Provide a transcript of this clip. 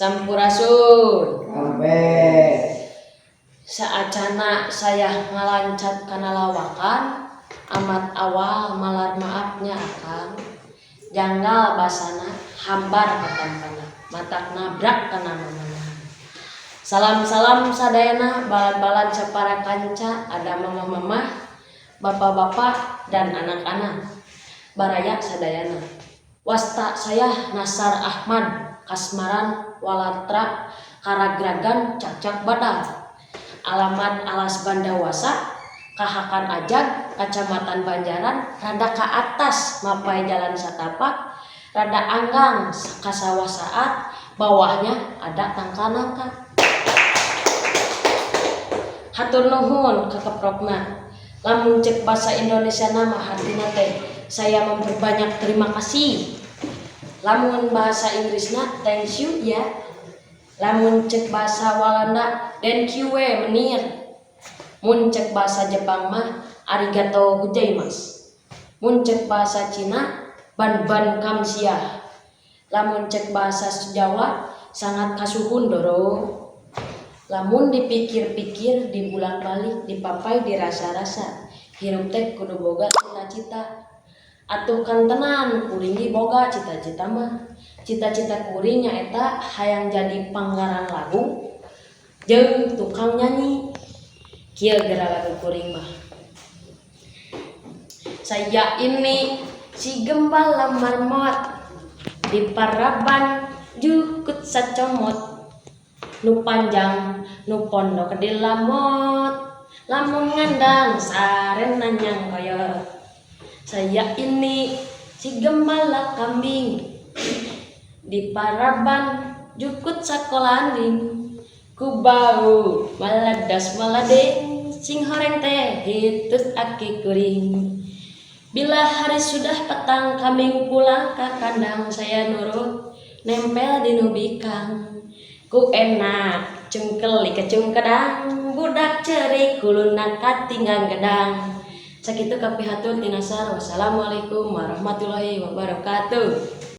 Sampurasun. Rampes. Saacana saya ngalancat kana lawakan, amat awal malar maafnya akang. Janggal basana, hambar katampana, matak nabrak kana mamana. Salam-salam sadayana, balan-balan sapara kanca, ada mama-mama, bapak-bapak, dan anak-anak. Baraya sadayana. Wasta saya Nasar Ahmad, Kasmaran, Walatra, Karagragan, Cakcak Badal. Alamat Alas Bandawasa, Kahakan Ajag, Kacamatan Banjaran, rada ke atas mapai jalan satapak, rada anggang ka sawah saat, bawahnya ada tangkal nangka. Hatur nuhun kekeprokna. Lamun cek bahasa Indonesia nama hartina teh saya memperbanyak terima kasih. Lamun bahasa Inggrisna thank you ya. Lamun cek bahasa Walanda dank je meneer. Mun cek bahasa Jepang mah arigatou gozaimasu. Mun cek bahasa Cina ban ban kamsia. Lamun cek bahasa Jawa sangat kasuhun doro. Lamun dipikir-pikir, dibulak-balik, dipapai, dirasa-rasa, hirup teh kudu boga cita-cita. Atuh kan tenan kuring ge boga cita-cita mah. Cita-cita kuring nyaeta hayang jadi panggarang lagu jeung tukang nyanyi. Kieu geura lagu kuring mah. Saya ini si gembala marmot, di paraban jukut sacomot, nu panjang nu pondok di lamot, lamun ngandang sarena nyangkoyot. Saya ini si gembala kambing, di paraban jukut sakolanding, ku bau maladas maladeng, sing horeng teh hitut aki kuring. Bila hari sudah petang, kambing pulang ke kandang, saya nurut nempel di nu bikang. Ku enak cungkeli kecungkedang, budak cerik kuluna katinggang gedang. Sakitu kapihatur ti Nasar. Wassalamualaikum warahmatullahi wabarakatuh.